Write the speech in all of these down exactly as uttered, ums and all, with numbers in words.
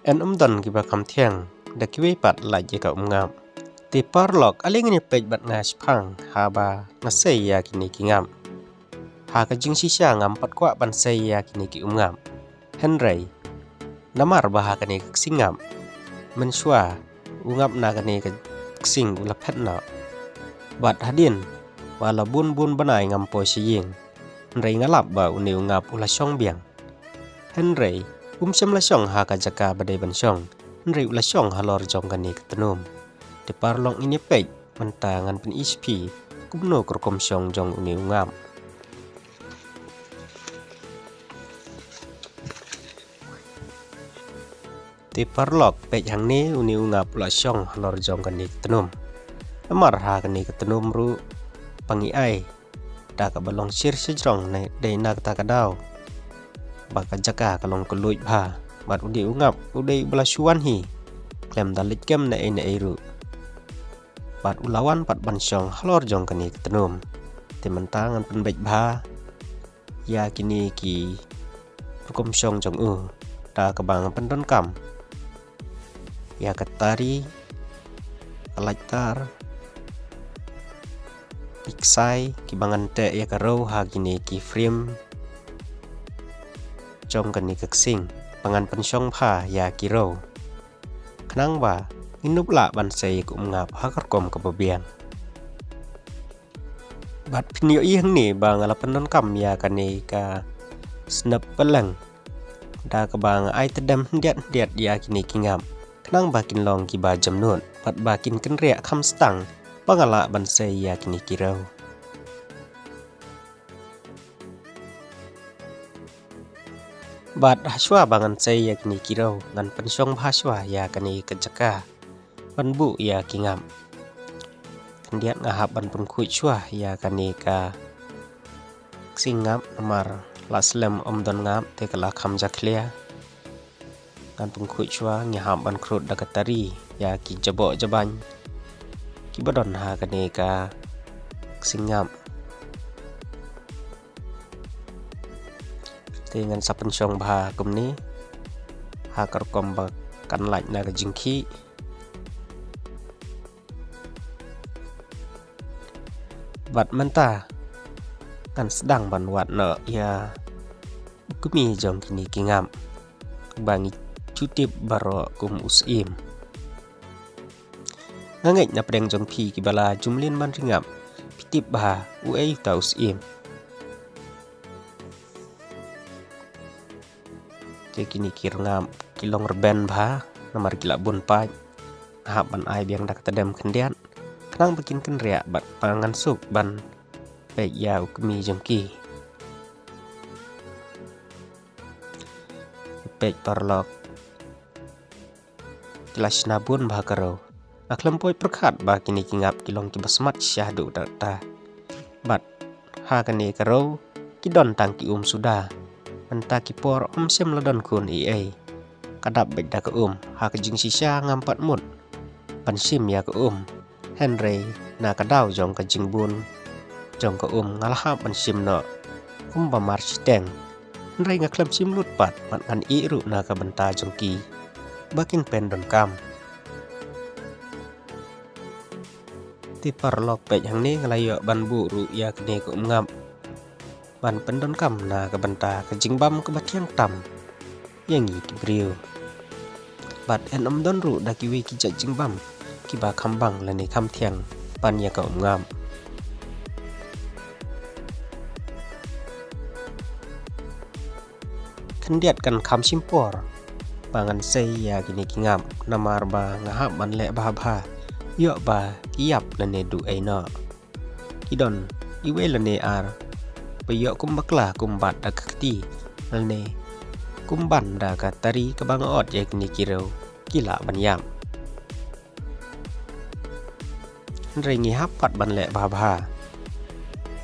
Yn ym don kiba kham thiang da kiwei pat lait ïa ka umngap. Te paralok, ale ngin ïa peit bad nga shaphang haba nga sei ïa kine ki ngap. Ha ka jingshisha ngam pat kwah ban sei ïa kine ki umngap. Hynrei namar ba ha kane ka ksing ngap, mynshuwa u ngap na kane ka ksing u la phet noh. Bad hadien ba la bun bun bnai ngam poi sha ïing, hynrei nga lap ba une u ngap u la shong biang. Hynrei um shym la shong ha ka jaka ba dei ban shong, hynrei u la shong halor jong kane ka tnum. Te paralok, ngin ïa peit mynta, ngan pyni sha phi kumno ka rukom shong jong une u ngap. Te paralok, peit hangne, une u ngap u la shong halor jong kane ka tnum. Namar ha kane ka tnum ruh ba ngi ai da kaba long shir shajrong ne dei na kata ka daw ba ka jaka ka long kylluid bha. Bad une u ngap u dei uba la shu wan hi khlem da leit kem ne ei ne ei ruh. Bad u la wan pat ban shong halor jong kane ka tnum. Te mynta ngan pynbeit bha ïa kine ki rukom shong jong u da kaba ngan pyndonkam ïa ka tari, ka laitar, ki ksai, kiba ngan teh ïa ka rew ha kine ki frame jong kane ka ksing ba ngan pynshong bha ïa ki rew. Khnang ba ngin ym lah ban sei ïa ka umngap ha ka rukom kaba biang. Bad phin ïohi hangne ba nga la pyndonkam ïa kane ka snep pylleng da kaba nga ai tdem hyndiat hyndiat ïa kine ki ngap, khnang ba kin long kiba jemnud bad ba kin kynriah kham stang ba nga lah ban sei ïa kine ki rew. Bad hashwa ba ngan sei ïa kine ki rew, ngan pynshong bha shwa ïa kane ka jaka ban buh ïa ki ngap. Khyndiat nga hap ban pynkhuid shwa ïa kane ka ksing ngap, namar la slem ym don ngap te ka la kham jakhlia. Ngan pynkhuid shwa, ngi hap ban khrud da ka tari ïa ki jaboh jabain kiba don ha kane ka ksing ngap. Te ngan sa pynshong bha kumne ha ka rukom ba kan lait na ka jingkhih. Bad mynta ngan sdang ban wad noh ïa u kmie jong kine ki ngap ba ngi ju tip baroh kum u syiem. Nga ngeit na pdeng jong phi kiba la ju mlien ban ri ngap, phi tip bha uei uta u syiem. Te kine ki rngap ki long rben bha namar ki la bun paid. Nga hap ban ai biang da ka tdem khyndiat khnang ba kin kynriah bad ba ngan suk ban peit ïa u kmie jong ki. Peit paralok, ki la shna bun bha ka rew. Nga khlem poi pyrkhat ba kine ki ngap ki long kiba smat shah duh da ta. Bad ha kane ka rew ki don tang ki um suda. Mynta ki por ym shym la don khun ei ei. Ka dap beit da ka um, ha ka jingshisha ngam pat mut ban shim ïa ka um. Hynrei na ka daw jong ka jingbun jong ka um nga la hap ban shim noh kumba mar shiteng. Hynrei nga khlem shim lut pat, bad ngan ïeh ruh na ka bynta jong ki ba kin pyndonkam. Te paralok, peit hangne, nga la ïoh ban buh ruh ïa kane ka um ngap ban pyndonkam na ka bynta ka jingbam kaba thiang tam ïa ngi ki briew. Bad yn ym don ruh da kiwei ki jait jingbam kiba kham bang lane kham thiang ban ïa ka um ngap. Khyndiat kan kham shim por ba ngan sei ïa kine ki ngap, namar ba nga hap ban leh bha bha, ïoh ba ki ïap lane duh ei noh. Ki don iwei lane ar ba ïoh kum bakla, kum bat da ka kti, lane kum ban da ka tari kaba nga ot ïa kine ki rew, ki lah ban ïap. Hynrei ngi hap pat ban leh bha bha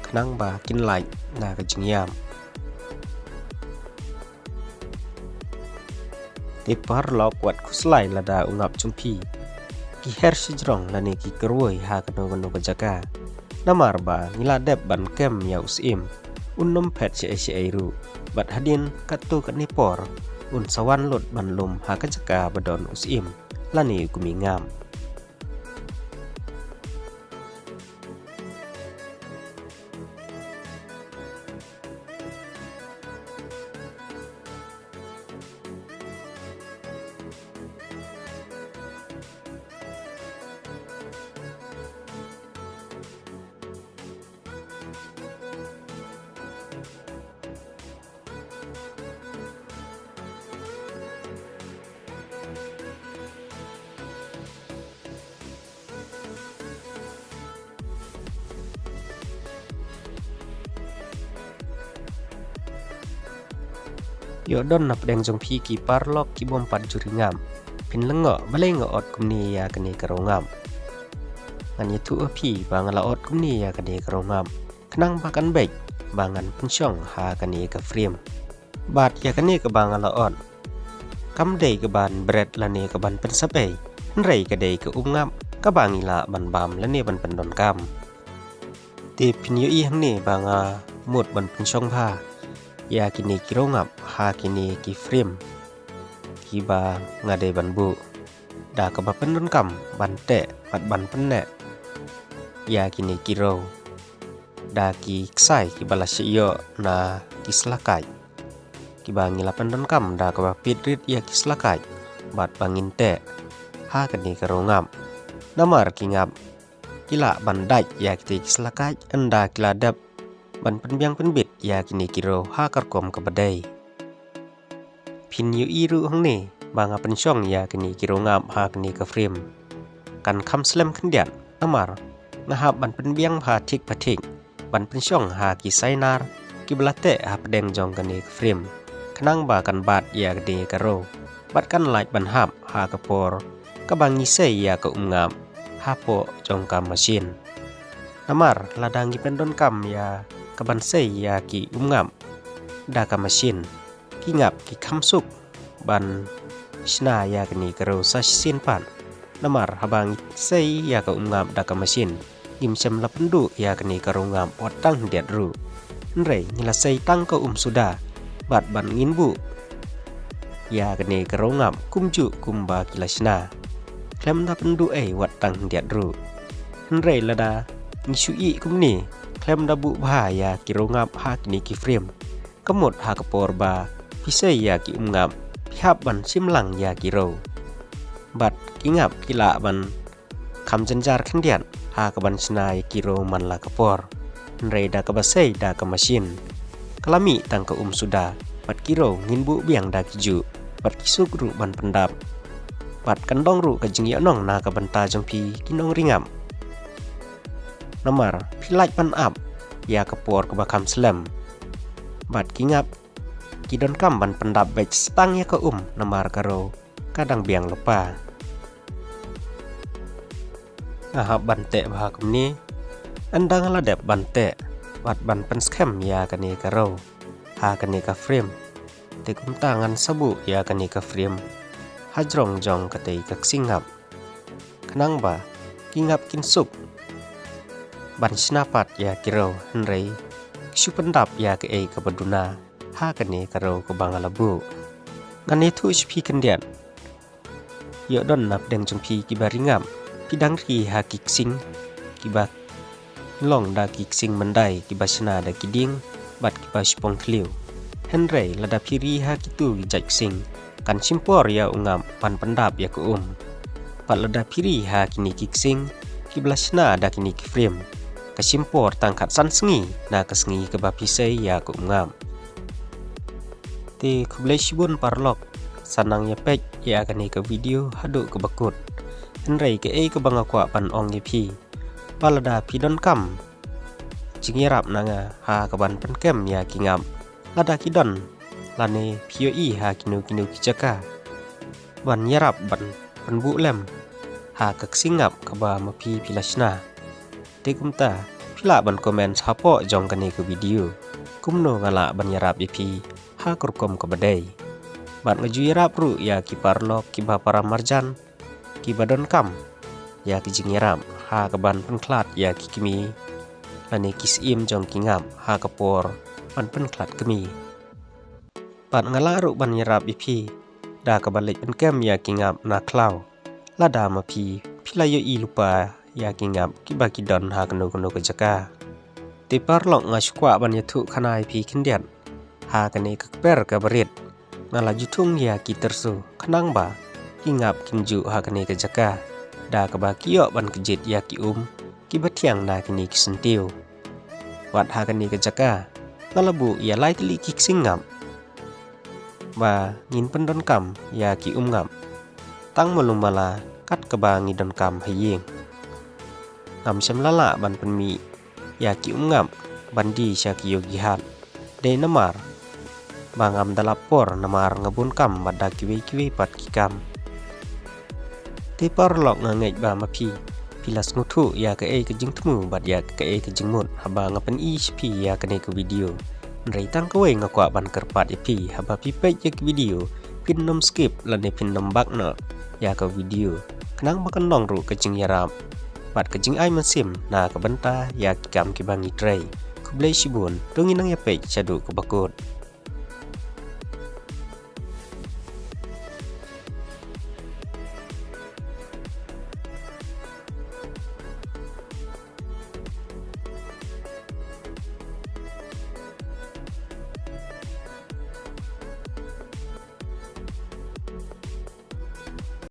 khnang ba kin lait na ka jingïap. Te paralok, wat khuslai lada u ngap jong phi ki her shajrong lane ki kyrwoi ha kano kano ka jaka. Namar ba ngi la dep ban kem ïa u syiem, un ym phet shaei shaei ruh. Bad hadien katto katne por un sa wan lut ban lum ha ka jaka ba don u syiem lane u kmie ngap. Ïoh don na pdeng jong phi ki paralok ki bym pat ju ri ngap. Phin lyngngoh balei nga ot kumne ïa kane ka rau ngap. Ngan ïathuh ha phi ba nga la ot kumne ïa kane ka rau ngap. Khnang ba kan beit ba ngan pynshong ha kane ka frame. Bad ïa kane kaba nga la ot, kam dei kaban bret lane kaban pynsep ei. Hynrei ka dei ka um ngap kaba ngi lah ban bam lane ban pyndonkam. Te phin ïohi hangne ba nga mut ban pynshong bha ïa kine ki rau ngap ha kine ki frame kiba nga dei ban buh da kaba pyndonkam ban teh bad ban pynneh ïa kine ki rau da ki ksai kiba la shah ïoh na ki sla kait, kiba ngi la pyndonkam da kaba pit rit ïa ki sla kait bad ba ngin teh ha kane ka rau ngap. Namar ki ngap ki lah ban dait ïa kite ki sla kait ynda ki la dep ban pynbiang pynbit ïa kine ki rau ha ka rukom kaba dei. Phin ïohi ruh hangne ba nga pynshong ïa kine ki rau ngap ha kane ka frame. Kan kham slem khyndiat namar nga hap ban pynbiang bha thik pa thik ban pynshong ha ki sainar kiba la teh ha pdeng jong kane ka frame, khnang ba kan bat ïa kane ka rau bad kan lait ban hap ha ka por kaba ngi sei ïa ka um ngap hapoh jong ka machine. Namar lada ngi pyndonkam ïa kaban sei ïa ki um ngap da ka machine, ki ngap ki kham suk ban shna ïa kane ka rau sa shisien pat. Namar haba ngi sei ïa ka um ngap da ka machine, ngim shym la pynduh ïa kane ka rau ngap wat tang khyndiat ruh. Hynrei ngi la sei tang ka um suda bad ban ngin buh ïa kane ka rau ngap kumjuh kumba ki la shna, khlem da pynduh ei wat tang khyndiat ruh. Hynrei lada ngi shu ïeh kumne khlem da buh bha ïa ki rau ngap ha kine ki frame, ka mut ha ka por ba phi sei ïa ki um ngap phi hap ban shim lang ïa ki rau. Bad ki ngap ki lah ban kham jynjar khyndiat ha kaban shna ïa ki rau man la ka por. Hynrei da kaba sei da ka machine, ka la mih tang ka um suda bad ki rau ngin buh biang da ki juh bad ki suk ruh ban pyndap. Bad kan long ruh ka jingïohnong na ka bynta jong phi ki nongri ngap. Namar phi lait ban ap ïa ka por kaba kham slem. Bad ki ngap ki donkam ban pyndap beit sa tang ïa ka um namar ka rau ka dang biang lypa. Nga hap ban teh bha kumne ynda nga la dep ban teh bad ban pynskhem ïa kane ka rau ha kane ka frame. Te kumta ngan sa buh ïa kane ka frame ha jrong jong katei ka ksing ngap, khnang ba ki ngap kin suk ban shna pat ïa ki rau, hynrei ki shu pyndap ïa kaei kaba duna ha kane ka rau kaba nga la buh. Ngan ïathuh sha phi khyndiat. Ïoh don na pdeng jong phi kiba ri ngap, phi dang ri ha ki ksing kiba long da ki ksing myndai kiba shna da ki dieng bad kiba shipong khliew. Hynrei lada phi ri ha kitu ki jait ksing, kan shim por ïa u ngap ban pyndap ïa ka um. Bad lada phi ri ha kine ki ksing kiba la shna da kine ki frame, ka shim por tang khatsan sngi na ka sngi kaba phi sei ïa ka um ngap. Te khublei shibun paralok, sa nang ïa peit ïa kane ka video haduh kaba kut. Hynrei kaei kaba nga kwah ban ong ïa phi, ba lada phi donkam jingïarap na nga ha kaban pynkem ïa ki ngap, lada ki don lane phi ïohi ha kino kino ki jaka ban ïarap ban pynbuh lem ha ka ksing ngap kaba ma phi phi la shna, te kumta phi lah ban comment hapoh jong kane ka video kumno nga lah ban ïarap ïa phi ha ka rukom kaba dei. Bad nga ju ïarap ruh ïa ki paralok kiba para marjan kiba donkam ïa ki jingïarap ha kaban pynkhlad ïa ki kmie lane ki syiem jong ki ngap ha ka por ban pynkhlad kmie. Bad nga lah ruh ban ïarap ïa phi da kaba leit pynkem ïa ki ngap na khlaw, lada ma phi phi la ïohi lypa ïa ki ngap kiba ki don ha kano kano ka jaka. Te paralok, nga shu kwah ban ïathuh khana ïa phi khyndiat ha kane ka kper kaba rit. Nga la ju thung ïa ki tyrso khnang ba ki ngap kin ju ha kane ka jaka da kaba ki ïoh ban kjit ïa ki um kiba thiang na kine ki syntiew. Wat ha kane ka jaka nga la buh ïa lai tylli ki ksing ngap ba ngin pyndonkam ïa ki um ngap tang malu mala kat kaba ngi donkam ha ïing. Ngam shym la lah ban pynmih ïa ki um ngap ban die sha ki ïew ki hat. Dei namar ba ngam da lap por namar nga bun kam bad da kiwei kiwei pat ki kam. Te paralok, nga ngeit ba ma phi phi la sngewthuh ïa kaei ka jingthmu bad ïa kaei ka jingmut haba nga pyni sha phi ïa kane ka video. Hynrei tang kawei nga kwah ban kyrpad ïa phi, haba phi peit ïa ka video phin nym skip lane phin nym bak noh ïa ka video, khnang ba kan long ruh ka jingïarap bad ka jingai mynsiem na ka bynta ïa ki kam kiba ngi trei. Khublei shibun, to ngin nang ïa peit shaduh kaba kut.